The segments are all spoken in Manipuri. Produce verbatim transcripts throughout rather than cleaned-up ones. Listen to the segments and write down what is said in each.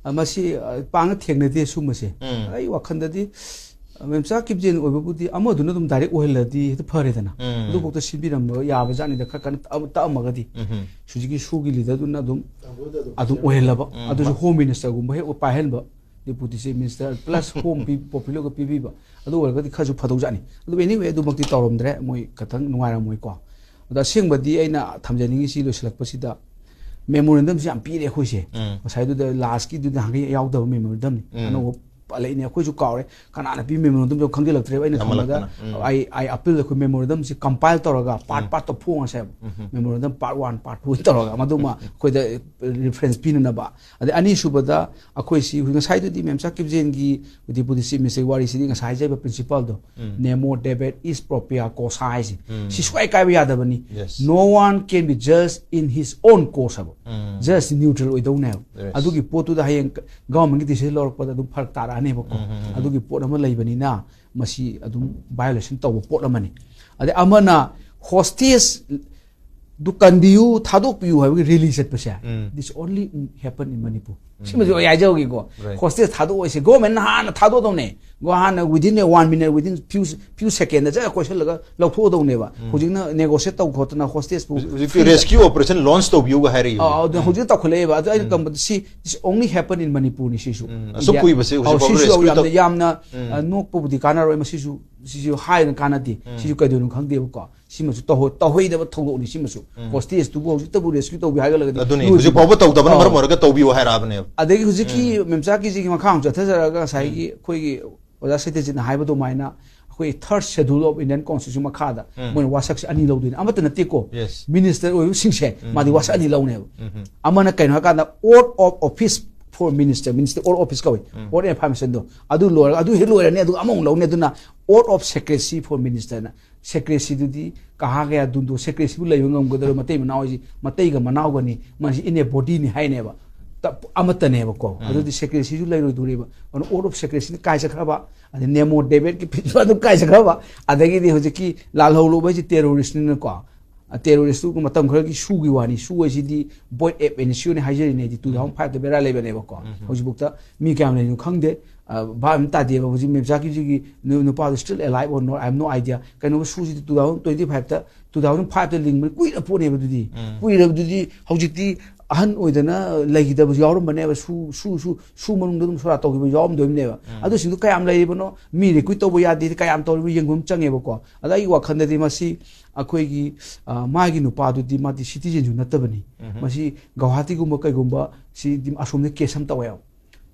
ꯑ, ꯃꯁꯤ, ꯑ, ꯄꯥꯡꯅ ꯊꯦꯡꯅꯗꯦ ꯁꯨꯝꯕꯁꯦ꯫ ꯎꯝ꯫ ꯑꯩ ꯋꯥꯈꯜꯗꯗꯤ, ꯑ, ꯃꯦꯝꯆꯥ ꯀꯤꯞꯖꯦꯟ ꯑꯣꯏꯕꯕꯨꯗꯤ ꯑꯃꯗꯨꯅ ꯑꯗꯨꯝ ꯗꯥꯏꯔꯦꯛ ꯑꯣꯏꯍꯜꯂꯗꯤ ꯍꯦꯛꯇ ꯐꯔꯦꯗꯅ꯫ ꯎꯝ꯫ ꯑꯗꯨꯐꯥꯎꯗ ꯁꯤꯟꯕꯤꯔꯝꯕ ꯌꯥꯕ ꯖꯥꯠꯅꯤꯗ, ꯈꯔ ꯀꯟꯅ ꯇꯛꯑ-, ꯇꯛꯑꯝꯃꯒꯗꯤ꯫ ꯎꯝ꯫ ꯍꯧꯖꯤꯛꯀꯤ ꯁꯨꯒꯤ ꯂꯤꯗꯔꯗꯨꯅ ꯑꯗꯨꯝ, ꯑꯗꯨꯝ ꯑꯗꯨꯝ ꯑꯣꯏꯍꯜꯂꯕ꯫ ꯎꯝ꯫ ꯑꯗꯨꯁꯨ ꯍꯣꯝ ꯃꯤꯅꯤꯁꯇꯔꯒꯨꯝꯕ ꯍꯦꯛ ꯄꯥꯏꯍꯟꯕ, deputy chief minister plus home ꯄꯤ-, ꯄꯣꯄꯨꯂꯔꯒ ꯄꯤꯕꯤꯕ꯫ ꯑꯗꯨ ꯑꯣꯏꯔꯒꯗꯤ ꯈꯔꯁꯨ ꯐꯗꯧꯖꯥꯠꯅꯤ꯫ ꯑꯗꯨ anyway, ꯑꯗꯨꯃꯛꯇꯤ ꯇꯧꯔꯝꯗ꯭ꯔꯦ, ꯃꯣꯏ ꯈꯇꯪ ꯅꯨꯡꯉꯥꯏꯔꯝꯃꯣꯏꯀꯣ꯫ ꯑꯗꯣ ꯑꯁꯦꯡꯕꯗꯤ ꯑꯩꯅ ꯊꯝꯖꯅꯤꯡꯉꯤꯁꯤ ꯂꯣꯏꯁꯤꯜꯂꯛꯄꯁꯤꯗ, ꯃꯦꯃꯣꯔꯦꯟꯗꯝꯁꯤ ꯌꯥꯝ ꯄꯤꯔꯦ ꯑꯩꯈꯣꯏꯁꯦ꯫ ꯎꯝ꯫ ꯉꯁꯥꯏꯗꯨꯗ ꯂꯥꯁꯀꯤꯗꯨꯗ ꯅꯍꯥꯟꯒꯩ ꯌꯥꯎꯗꯕ ꯃꯦꯃꯣꯔꯦꯟꯗꯝꯅꯤ꯫ ꯎꯝ꯫ ꯑꯅꯧꯕ ꯄꯜꯂꯛꯏꯅꯦ, ꯑꯩꯈꯣꯏꯁꯨ ꯀꯥꯎꯔꯦ꯫ ꯀꯅꯥꯅ ꯄꯤ ꯃꯦꯃꯣꯔꯦꯟꯗꯝꯁꯨ ꯈꯪꯖꯤꯜꯂꯛꯇ꯭ꯔꯦꯕ꯫ ꯑꯩꯅ ꯊꯝꯕꯗ ꯌꯥꯝꯃꯜꯂꯛꯇꯅ꯫ ꯎꯝ꯫ ꯑꯩ, ꯑꯩ ꯑꯄꯤꯜ ꯑꯩꯈꯣꯏ ꯃꯦꯃꯣꯔꯦꯟꯗꯝꯁꯤ ꯀꯝꯄꯥꯏꯜ ꯇꯧꯔꯒ ꯄꯥꯔꯠ ꯎꯝ꯫ ꯄꯥꯔꯠꯇ ꯐꯣꯡꯉꯁꯦꯕ꯫ ꯎꯝ꯫ Memorandum part one, part two ꯇꯧꯔꯒ ꯃꯗꯨꯃ ꯑꯩꯈꯣꯏꯗ ꯔꯤꯐꯔꯦꯟꯁ ꯄꯤꯅꯅꯕ꯫ ꯑꯗꯩ ꯑꯅꯤꯁꯨꯕꯗ ꯑꯩꯈꯣꯏꯁꯤ ꯉꯁꯥꯏꯗꯨꯗꯤ ꯃꯦꯝꯆꯥ ꯀꯤꯞꯖꯦꯟꯒꯤ ꯗꯤꯄꯨꯇꯤ ꯆꯤꯐ ꯃꯤꯅꯤꯁꯇꯔꯒꯤ ꯋꯥꯔꯤꯁꯤꯗꯤ ꯉꯁꯥꯏ ꯍꯥꯏꯖꯔꯤꯕ ꯄ꯭ꯔꯤꯟꯁꯤꯄꯜꯗꯣ, ꯎꯝ꯫ Nemo debet is propria causa ꯍꯥꯏꯁꯦ꯫ ꯎꯝ꯫ ꯁꯤ ꯁꯨꯡꯀꯥꯏ ꯀꯥꯏꯕ ꯌꯥꯗꯕꯅꯤ꯫ Yes꯫ No one can be judged in his own cause ꯍꯥꯏꯕ꯫ ꯎꯝ꯫ Judge neutral ꯑꯣꯏꯗꯧꯅꯦ ꯍꯥꯏꯕ꯫ Yes꯫ ꯑꯗꯨꯒꯤ ꯄꯣꯠꯇꯨꯗ ꯍꯌꯦꯡ ꯒꯚꯔꯟꯃꯦꯟꯠꯀꯤ ꯗꯤꯁꯤꯖꯟ ꯂꯧꯔꯛꯄꯗ ꯑꯗꯨꯝ ꯐꯔꯛ ꯇꯥꯔꯛꯑꯅꯦꯕꯀꯣ꯫ ꯎꯝ, ꯎꯝ, ꯎꯝ꯫ ꯑꯗꯨꯒꯤ ꯄꯣꯠ ꯑꯃ ꯂꯩꯕꯅꯤꯅ ꯃꯁꯤ ꯑꯗꯨꯝ ꯚꯥꯏꯑꯣꯂꯦꯁꯟ ꯇꯧꯕ ꯄꯣꯠ ꯑꯃꯅꯤ꯫ ꯑꯗꯩ ꯑꯃꯅ ꯍꯣꯁꯇꯦꯖ ꯑꯗꯨ ꯀꯟꯕꯤꯌꯨ, ꯊꯥꯗꯣꯛꯄꯤꯌꯨ ꯍꯥꯏꯕꯒꯤ ꯔꯦꯂꯤ ꯆꯠꯄꯁꯦ, ꯎꯝ꯫ This only happen in Manipur꯫ ꯎꯝ꯫ ꯁꯤꯃꯁꯨ ꯑꯩ ꯍꯥꯏꯖꯍꯧꯒꯦꯀꯣ꯫ Right꯫ ꯍꯣꯁꯇꯦꯖ ꯊꯥꯗꯣꯛꯑꯣꯏꯁꯦ, ꯒꯣꯔꯃꯦꯟꯅ ꯍꯥꯟꯅ ꯊꯥꯗꯣꯛꯑꯗꯧꯅꯦ꯫ ꯒꯣ-, ꯍꯥꯟꯅ within a one minute, within few, few second ꯗ ꯆꯠꯂ ꯀꯣꯏꯁꯜꯂꯒ ꯂꯧꯊꯣꯛꯑꯗꯧꯅꯦꯕ꯫ ꯎꯝ꯫ ꯍꯧꯖꯤꯛꯅ negotiate ꯇꯧ ꯈꯣꯠꯇꯅ ꯍꯣꯁꯇꯦꯖꯄꯨ ꯍꯧꯖꯤꯛ, ꯍꯧꯖꯤꯛꯇꯤ free rescue operation launch ꯇꯧꯕꯤꯌꯨꯒ ꯍꯥꯏꯔꯛꯏ ꯑꯥ, ꯍꯧꯖꯤꯛ꯫ ꯑꯗꯨ ꯎꯝ꯫ ꯍꯧꯖꯤꯛ ꯇꯧꯈꯠꯂꯛꯑꯦꯕ꯫ ꯑꯗꯨ ꯑꯩꯅ ꯎꯝ꯫ ꯀꯝꯕꯗ ꯁꯤ, this only happen in Manipur ꯅꯤ ꯁꯤꯁꯨ꯫ ꯎꯝ꯫ ꯑꯁꯨꯛ ꯏꯟꯗꯤꯌꯥ ꯀꯨꯏꯕꯁꯦ ꯑꯧ, ꯍꯧꯖꯤꯛꯐꯥꯎ ꯁꯤꯁꯨ rescue ꯌꯥꯝꯅ, ꯇꯧ-, ꯌꯥꯝꯅ, ꯎꯝ꯫ ꯑ, ꯅꯣꯛꯄꯕꯨꯗꯤ ꯀꯥꯟꯅꯔꯣꯏ, ꯃꯁꯤꯁꯨ, ꯁꯤꯁꯨ ꯍꯥꯏꯅ ꯀꯥꯟꯅꯗꯦ꯫ ꯎꯝ꯫ ꯁꯤꯁꯨ ꯀꯩꯗꯧꯅꯣ ꯈꯪꯗꯦꯕꯀꯣ꯫ ꯁꯤꯃꯁꯨ ꯇꯧꯍꯧ-, ꯇꯧꯍꯩꯗꯕ ꯊꯧꯗꯣꯛꯅꯤ ꯁꯤꯃꯁꯨ꯫ ꯎꯝ꯫ ꯍꯣꯁꯇꯦꯖꯇꯨꯕꯨ ꯍꯧꯖꯤꯛꯇꯕꯨ rescue ꯇꯧꯕꯤ ꯍꯥꯏꯒꯠꯂꯒꯗꯤ ꯑꯗꯨꯅꯤ, ꯂꯣꯏꯗ꯭ꯔꯤꯕ-, ꯍꯧꯖꯤꯛ ꯐꯥꯎꯕ ꯇꯧꯗꯕꯅ ꯑꯧ꯫ ꯃꯔꯝ ꯑꯣꯏꯔꯒ ꯇꯧꯕꯤꯌꯨ ꯍꯥꯏꯔꯛꯑꯕꯅꯦꯕ꯫ ꯑꯗꯒꯤ ꯍꯧꯖꯤꯛꯀꯤ ꯎꯝ꯫ ꯃꯦꯝꯆꯥ ꯀꯤꯞꯖꯦꯟꯒꯤ ꯃꯈꯥ ꯑꯃꯨꯛ ꯆꯠꯊꯖꯔꯛꯑꯒ ꯉꯁꯥꯏꯒꯤ ꯎꯝ꯫ ꯑꯩꯈꯣꯏꯒꯤ ꯑꯣꯖꯥ ꯁꯇ꯭ꯌꯖꯤꯠꯅ ꯍꯥꯏꯕ ꯑꯗꯨꯃꯥꯏꯅ ꯑꯩꯈꯣꯏ third schedule of Indian constitution ꯃꯈꯥꯗ ꯎꯝ꯫ ꯃꯣꯏꯅ ꯋꯥꯁꯛꯁꯦ ꯑꯅꯤ ꯂꯧꯗꯣꯏꯅꯦ꯫ ꯑꯃꯠꯇ ꯅꯠꯇꯦꯀꯣ꯫ Yes꯫ Minister ꯑꯣꯏꯕꯁꯤꯡꯁꯦ ꯎꯝ꯫ ꯃꯥꯗꯤ ꯋꯥꯁꯛ ꯑꯅꯤ ꯂꯧꯅꯦꯕ꯫ ꯎꯝ꯫ ꯑꯃꯅ ꯀꯩꯅꯣ ꯍꯥꯏꯀꯥꯟꯗ oath of office for minister, minister oath of office ꯀꯧꯏ꯫ ꯎꯝ꯫ Oath and affirmation ꯗꯣ꯫ ꯑꯗꯨ ꯂꯣꯏꯔꯒ, ꯑꯗꯨ ꯍꯦꯛ ꯂꯣꯏꯔꯅꯤ, ꯑꯗꯨꯒ ꯑꯃꯃꯨꯛ ꯂꯧꯅꯤ꯫ ꯑꯗꯨꯅ oath of secrecy for minister ꯅ꯫ Secrecy ꯗꯨꯗꯤ ꯀꯍꯥ ꯒꯌꯥ ꯗꯨꯟꯗꯣ, secrecy ꯕꯨ ꯂꯩꯕ ꯉꯝꯒꯗꯕ ꯃꯇꯩ ꯃꯅꯥꯎ ꯍꯥꯏꯁꯤ ꯃꯇꯩꯒ ꯃꯅꯥꯎꯒꯅꯤ, ꯃꯁꯤ in a body ꯅꯤ ꯍꯥꯏꯅꯦꯕ꯫ ꯇ-, ꯑꯃꯠꯇꯅꯦꯕꯀꯣ꯫ ꯎꯝ꯫ ꯑꯗꯨꯗꯤ secrecy ꯁꯨ ꯂꯩꯔꯣꯏꯗꯧꯔꯤꯕ꯫ ꯑꯗꯨꯅ oath of secrecy ꯅ ꯀꯥꯏ ꯆꯠꯈ꯭ꯔꯕ, ꯑꯗꯩ Nemo debet ꯀꯤ ꯄ꯭ꯔꯤꯟꯁꯤꯄꯜ ꯑꯗꯨꯝ ꯀꯥꯏ ꯆꯠꯈ꯭ꯔꯕ, ꯑꯗꯒꯤꯗꯤ ꯍꯧꯖꯤꯛꯀꯤ ꯂꯥꯜꯍꯧꯂꯨꯕ ꯍꯥꯏꯁꯤ terrorist ꯅꯤꯅꯀꯣ꯫ ꯇꯦꯔꯣꯔꯤꯁꯇꯨ ꯃꯇꯝ ꯈꯔꯒꯤ ꯁꯨꯒꯤ ꯋꯥꯅꯤ꯫ ꯁꯨ ꯍꯥꯏꯁꯤꯗꯤ ꯕꯣꯏꯠ ꯑꯦꯞ ꯑꯦꯟ ꯁꯤꯌꯣꯅꯤ ꯍꯥꯏꯖꯔꯤꯅꯦ ꯑꯩꯗꯤ꯫ ꯇꯨ ꯊꯥꯎꯖꯟ ꯐꯥꯏꯚꯇ ꯕꯦꯔꯥ ꯂꯩꯕꯅꯦꯕꯀꯣ꯫ ꯍꯧꯖꯤꯛꯐꯥꯎꯗ ꯃꯤ ꯀꯌꯥꯝ ꯂꯩꯔꯤꯅꯣ ꯈꯪꯗꯦ꯫ ꯑ, ꯚꯥꯞ ꯑꯃ ꯇꯥꯗꯦꯕ꯫ ꯍꯧꯖꯤꯛ ꯃꯦꯝꯆꯥꯛꯀꯤꯁꯤꯒꯤ ꯅꯨ-, ꯅꯨꯄꯥꯗꯣ still alive or not, I have no idea꯫ ꯀꯩꯅꯣ, ꯁꯨꯁꯤꯗꯤ ꯇꯨ ꯊꯥꯎꯖꯟ ꯇ꯭ꯋꯦꯟꯇꯤ ꯐꯥꯏꯚꯇ, ꯇꯨ ꯊꯥꯎꯖꯟ ꯐꯥꯏꯚꯇ ꯂꯤꯡꯕꯅꯤ, ꯀꯨꯏꯔ ꯄꯣꯠꯅꯦꯕ ꯑꯗꯨꯗꯤ꯫ ꯀꯨꯏꯔꯕꯗꯨꯗꯤ ꯍꯧꯖꯤꯛꯇꯤ ꯑꯍꯟ ꯑꯣꯏꯗꯅ ꯂꯩꯈꯤꯗꯕꯁꯨ ꯌꯥꯎꯔꯝꯕꯅꯦꯕ꯫ ꯁꯨ, ꯁꯨ, ꯁꯨ, ꯁꯨ ꯃꯅꯨꯡꯗ ꯑꯗꯨꯝ ꯁꯣꯔꯥ ꯇꯧꯈꯤꯕ ꯌꯥꯎꯔꯝꯗꯣꯏꯅꯦꯕ꯫ ꯑꯗꯨꯁꯤꯡꯗꯣ ꯀꯌꯥꯝ ꯂꯩꯔꯤꯕꯅꯣ, ꯃꯤ ꯔꯤꯀ꯭ꯔꯨꯠ ꯇꯧꯕ ꯌꯥꯗꯦ, ꯀꯌꯥꯝ ꯇꯧꯔꯤꯕꯅꯣ ꯌꯦꯡꯕ ꯑꯃ ꯆꯪꯉꯦꯕꯀꯣ꯫ ꯑꯗ ꯑꯩꯒꯤ ꯋꯥꯈꯜꯗꯗꯤ ꯃꯁꯤ ꯑꯩꯈꯣꯏꯒꯤ, ꯑ, ꯃꯥꯒꯤ ꯅꯨꯄꯥꯗꯨꯗꯤ ꯃꯥꯗꯤ ꯁꯤꯇꯤꯖꯦꯟꯁꯨ ꯅꯠꯇꯕꯅꯤ꯫ ꯃꯁꯤ ꯒꯧꯍꯥꯇꯤꯒꯨꯝꯕ ꯀꯩꯒꯨꯝꯕ ꯁꯤꯗꯤ ꯑꯁꯣꯝꯗ ꯀꯦꯁ ꯑꯃ ꯇꯧꯋꯦꯕ꯫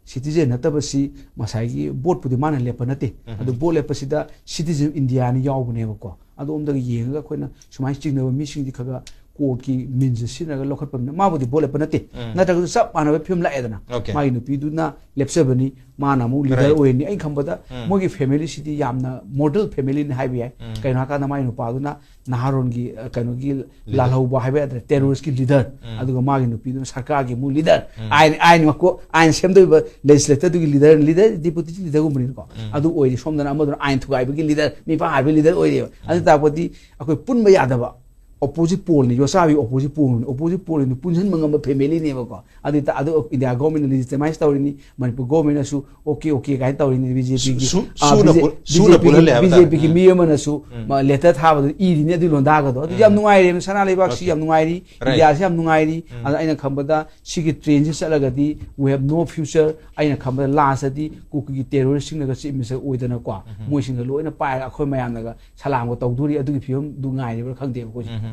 ꯁꯤꯇꯤꯖꯦꯟ ꯅꯠꯇꯕꯁꯤ ꯉꯁꯥꯏꯒꯤ ꯚꯣꯠꯄꯨꯗꯤ ꯃꯥꯅ ꯂꯦꯞꯄ ꯅꯠꯇꯦ꯫ ꯑꯗꯨ ꯚꯣꯠ ꯂꯦꯞꯄꯁꯤꯗ citizen of Indiaꯅ ꯌꯥꯎꯕꯅꯦꯕꯀꯣ꯫ ꯑꯗꯣꯝꯗꯒꯤ ꯌꯦꯡꯉꯒ ꯑꯩꯈꯣꯏꯅ ꯁꯨꯃꯥꯏꯅ ꯆꯤꯡꯅꯕ ꯃꯤꯁꯤꯡꯗꯤ ꯈꯔ ꯈꯔ ꯀꯣꯔꯠꯀꯤ ꯃꯤꯟꯁ ꯁꯤꯖꯤꯟꯅꯔꯒ ꯂꯧꯈꯠꯄꯅꯤꯅ ꯃꯥꯕꯨꯗꯤ ꯚꯣꯠ ꯂꯦꯞꯄ ꯅꯠꯇꯦ꯫ ꯅꯠꯇ꯭ꯔꯒꯁꯨ ꯆꯞ ꯃꯥꯟꯅꯕ ꯐꯤꯕꯝ ꯂꯥꯛꯑꯦꯗꯅ꯫ Okay. ꯃꯥꯒꯤ ꯅꯨꯄꯤꯗꯨꯅ ꯂꯦꯞꯆꯕꯅꯤ, ꯃꯥꯅ ꯑꯃꯨꯛ ꯂꯤꯗꯔ Right. ꯑꯣꯏꯔꯅꯤ꯫ ꯑꯩꯅ ꯈꯟꯕꯗ ꯃꯣꯏꯒꯤ ꯐꯦꯃꯤꯂꯤꯁꯤꯗꯤ ꯌꯥꯝꯅ ꯃꯣꯗꯦꯜ ꯐꯦꯃꯤꯂꯤꯅꯤ ꯍꯥꯏꯕ ꯌꯥꯏ꯫ ꯀꯩꯅꯣ ꯍꯥꯏꯀꯥꯟꯗ ꯃꯥꯒꯤ ꯅꯨꯄꯥꯗꯨꯅ ꯅꯍꯥꯔꯣꯟꯒꯤ, ꯑ, ꯀꯩꯅꯣꯒꯤ ꯂꯥꯜꯍꯧꯕ ꯍꯥꯏꯕ ꯌꯥꯗ꯭ꯔꯦ, ꯇꯦꯔꯣꯔꯤꯁꯀꯤ ꯂꯤꯗꯔ꯫ ꯑꯗꯨꯒ ꯃꯥꯒꯤ ꯅꯨꯄꯤꯗꯨꯅ ꯁꯔꯀꯥꯔꯒꯤ ꯑꯃꯨꯛ ꯂꯤꯗꯔ, ꯑꯥꯏꯟ, ꯑꯥꯏꯟ ꯃꯀꯣꯛ, ꯑꯥꯏꯟ ꯁꯦꯝꯗꯣꯏꯕ ꯂꯦꯖꯤꯁꯂꯦꯇꯔꯗꯨꯒꯤ ꯂꯤꯗꯔ, ꯂꯤꯗꯔ, ꯗꯤꯄꯨꯇꯤ ꯂꯤꯗꯔꯒꯨꯝꯕꯅꯤꯀꯣ꯫ ꯑꯗꯨ ꯑꯣꯏꯔꯤ꯫ ꯁꯣꯝꯗꯅ ꯑꯃꯗꯨꯅ ꯑꯥꯏꯟ ꯊꯨꯒꯥꯏꯕꯒꯤ ꯂꯤꯗꯔ, ꯃꯤꯐꯥ ꯍꯥꯏꯕꯒꯤ ꯂꯤꯗꯔ ꯑꯣꯏꯔꯤꯕ꯫ ꯑꯗꯨ ꯇꯥꯛꯄꯗꯤ ꯑꯩꯈꯣꯏ ꯄꯨꯟꯕ ꯌꯥꯗꯕ, ꯑꯣꯄꯣꯖꯤꯠ ꯄꯣꯜꯅꯤ, ꯌꯣꯠꯆꯥꯕꯤ ꯑꯣꯄꯣꯖꯤꯠ ꯄꯣꯜꯅꯤ꯫ ꯑꯣꯄꯣꯖꯤꯠ ꯄꯣꯜꯅꯤ ꯄꯨꯟꯁꯤꯟꯕ ꯉꯝꯕ ꯐꯦꯃꯤꯂꯤꯅꯦꯕꯀꯣ꯫ ꯑꯗꯨ ꯇ-, ꯑꯗꯨ ꯏꯟꯗꯤꯌꯥ ꯒꯣꯔꯃꯦꯟꯅ ꯂꯤꯖꯤꯇꯤꯃꯥꯏꯁ ꯇꯧꯔꯤꯅꯤ, ꯃꯅꯤꯄꯨꯔ ꯒꯣꯔꯃꯦꯟꯅꯁꯨ okay, okay ꯀꯥꯏꯅ ꯇꯧꯔꯤꯅꯤ꯫ ꯕꯤ ꯖꯦ ꯄꯤꯒꯤ, ꯁꯨ-, ꯑ, ꯁꯨꯅ ꯕꯤ ꯖꯦ-, ꯄꯨ-, ꯁꯨꯅ ꯕꯤ ꯖꯦ ꯄꯤꯒꯤ, ꯄꯨꯜꯍꯜꯂꯦ ꯍꯥꯏꯕ ꯇꯥꯔꯦ꯫ ꯕꯤ ꯖꯦ ꯄꯤꯒꯤ ꯃꯤ ꯑꯃꯅꯁꯨ, ꯃꯥ, ꯂꯦꯇꯔ ꯊꯥꯕꯗꯨ ꯏꯔꯤꯅꯤ ꯑꯗꯨ ꯂꯣꯟꯗꯥꯒꯗꯣ꯫ ꯑꯗꯨ ꯌꯥꯝ ꯅꯨꯡꯉꯥꯏꯔꯦ, ꯁꯅꯥ ꯂꯩꯕꯥꯛꯁꯤ Okay. ꯌꯥꯝ ꯅꯨꯡꯉꯥꯏꯔꯤ, Right. ꯏꯟꯗꯤꯌꯥꯁꯤ ꯌꯥꯝ ꯅꯨꯡꯉꯥꯏꯔꯤ꯫ ꯑꯗ ꯑꯩꯅ ꯈꯟꯕꯗ ꯁꯤꯒꯤ ꯇ꯭ꯔꯦꯟꯁꯤ ꯆꯠꯂꯒꯗꯤ we have no future꯫ ꯑꯩꯅ ꯈꯟꯕꯗ ꯂꯥꯁꯇꯗꯤ ꯀꯨꯀꯤꯒꯤ ꯇꯦꯔꯣꯔꯤꯁꯁꯤꯡꯅꯒ ꯆꯤꯞ ꯃꯤꯅꯤꯁꯇꯔ ꯑꯣꯏꯗꯅꯀꯣ, ꯃꯣꯏꯁꯤꯡꯒ ꯂꯣꯏꯅ ꯄꯥꯏꯔꯒ ꯑꯩꯈꯣꯏ ꯃꯌꯥꯝꯅꯒ ꯁꯂꯥꯝꯒ ꯇꯧꯗꯣꯔꯤ꯫ ꯑꯗꯨꯒꯤ ꯐꯤꯕꯝꯗꯨ ꯉꯥꯏꯔꯤꯕ꯭ꯔꯥ ꯈꯪꯗꯦꯕ ꯑꯩꯈꯣꯏꯁꯦ꯫